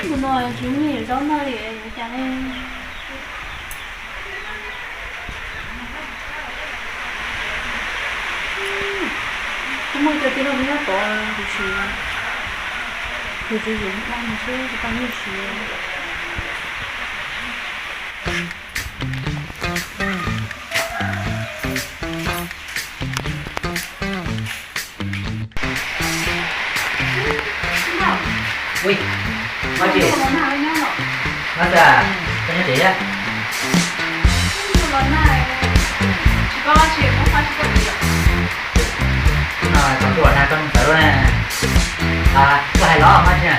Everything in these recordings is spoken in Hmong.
Tus no tsis muaj zaub noj li, yuav cas ne? Kuv muaj cov tij laug nyob tod huv si, yus tsis yus dab mus xwb tsis tau nyiaj siv. Ui, Maj Tsis, Maj Tsis, koj nyob tsev thiab? Hnub no tau tuaj los nag koj nug tawv luaj na. Koj hais los Maj Tsis na.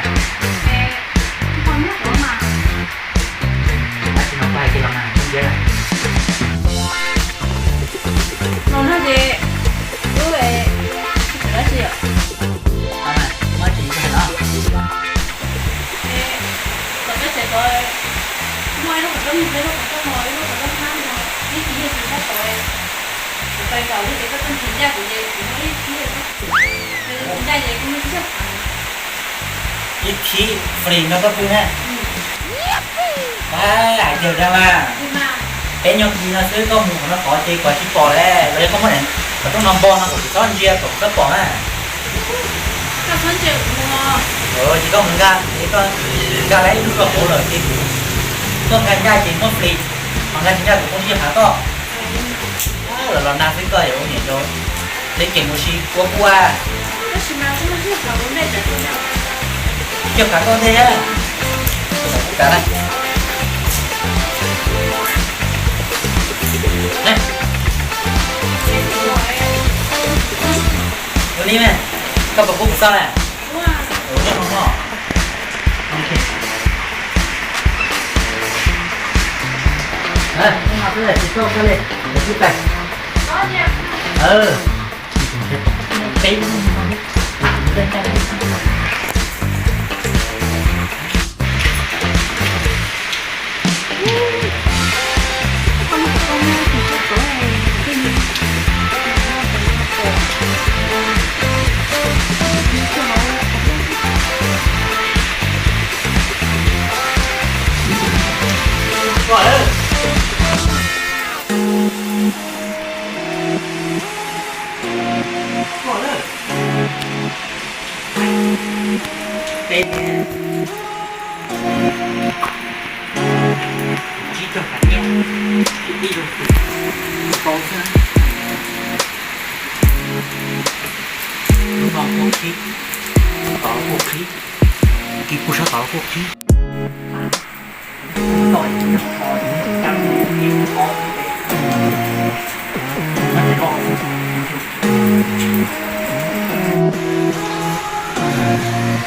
Maj Tsis no koj hais kiag los mas ntiab. Los nag ces wb tsis txawm dab tsi yom. Maj Tsis koj hais los. Tom peb tsev tod muaj ib lub qhov rooj, ib lub qhov rooj no, ib lub qhov rooj hnab no, ib khib yog tsis sab tod. Kuv pais nkaus lub ces koj tuaj nrhiav ncaj kuv ces kuv muaj ib khib, ncaj ces kuv muaj ib khib free no koj pw na. Pab hais tiag dab mas. Peb nyob kiag no xwb, koj mus qhov no tod ces kuv tsis pom lawm, los yog koj muab qhov rooj no npo no kuv tsis txhob ntsia kom kuv txhob pom na. Ces koj mus nkag, koj nkag lawm ib lub rau hauv lawm ces kuv, koj nkag ncaj ces muab free, ho nkag tsis ncaj kuv poob siab phav koj. Los los nag xwb koj yuav ua niam rau, ntev ces mus si kua kua. Siab phav koj ntej, kuv kav na. Ua li ne, koj puas pub kuv txoj na? Peb tias tsib caug kav nyiaj, ib lub tau xwb. Lub no kuj qhib, tod los kuj qhib, kis kuj sab tod los kuj qhib.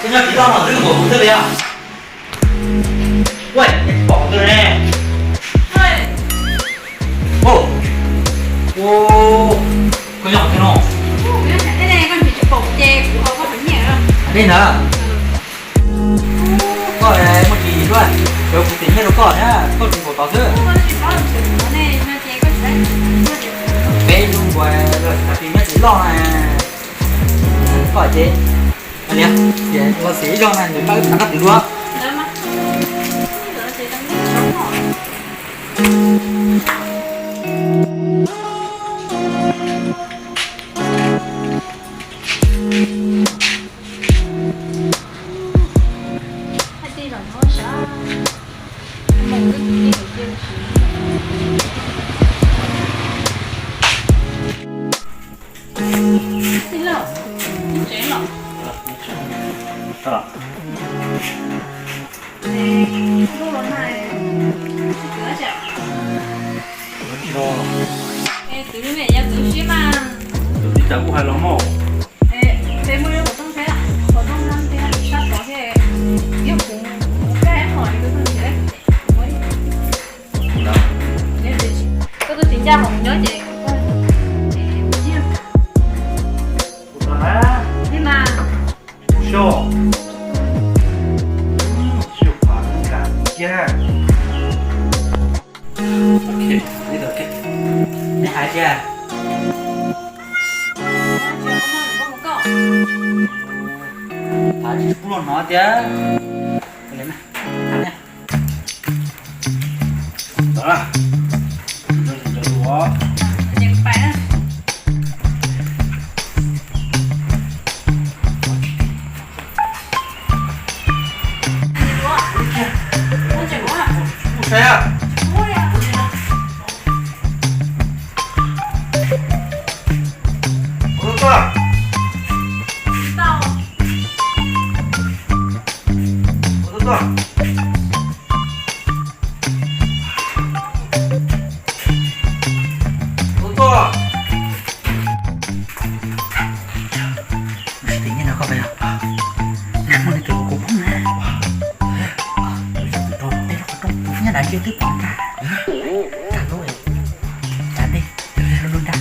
Tej no tsis tau mas twb nkaus tus twg li os. Ua, pom tus ne. Koj nyob qhov twg no? Tej ntawd. Koj muaj tsis luaj, cov kuv txiv nyiaj rau koj na, koj tsis nkaus tod xwb. Peb lub npua tsis tau tsis nyob tsis loj na. Koj ces, tias ua xim ib zaug na nws pab wb tag koj twv dua. Twv li me yog twv siab mas. Twv tib cov kuj hais los mog. Peb muaj ib lub qhov rooj thiab, qhov rooj no thiab sab tod thiab, yog kuv mus kaj ib qho kuv tuaj nrhiav. Koj tuaj tsis ncaj hauv nyob ces koj, kuv tau na, li mas. Kuv xyov, xyov pam nkag kiag. Ok, li ntawd thiab. Pab tsis pub los no tiag. Mus saib a. Ua tuaj. Ua tuaj tuaj. Ua tuaj. Nws tsis tias nyiaj rau koj pes os. Nag hmo nws tus kuv phooj na. Tus rau tej lub qhov rooj, tus nyob nram ntsia twb pom nrad. Nrad lub, nrad ntej, lub nrad.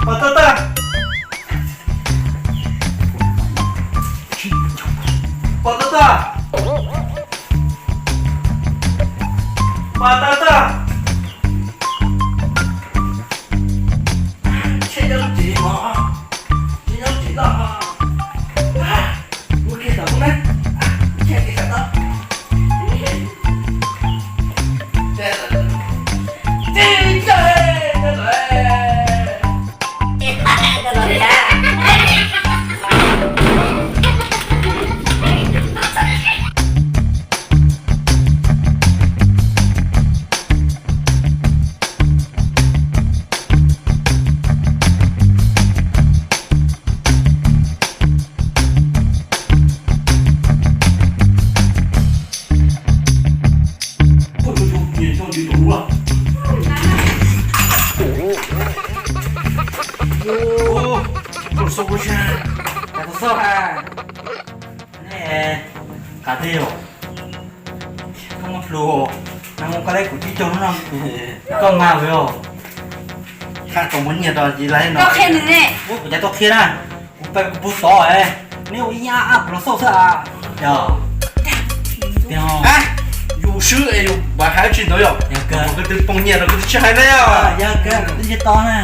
Pov tag tag. Pov tag tag. Pov tag tag. Tsis nyob tsis mog, tsis nyob tsis tau. Ua kiag tom ub na, ua kiag tom no. Tus xauj ha, nej qab teb yog koj muaj plhu, koj leb kuv tsib caug hnub no, koj mag lawm os. Thaum muab nyiaj rau ces lawv no, kuv cas tuaj qhia na, kuv pab kuv pub xov, neb ua ib ab ab kuv los xauj xwb. Yog, yus swb es yus mam hais tsis ntawd yog, koj twb poob nyiaj rau koj twb tsis hais ne. Yog kawg, kuv twb tsis tau na.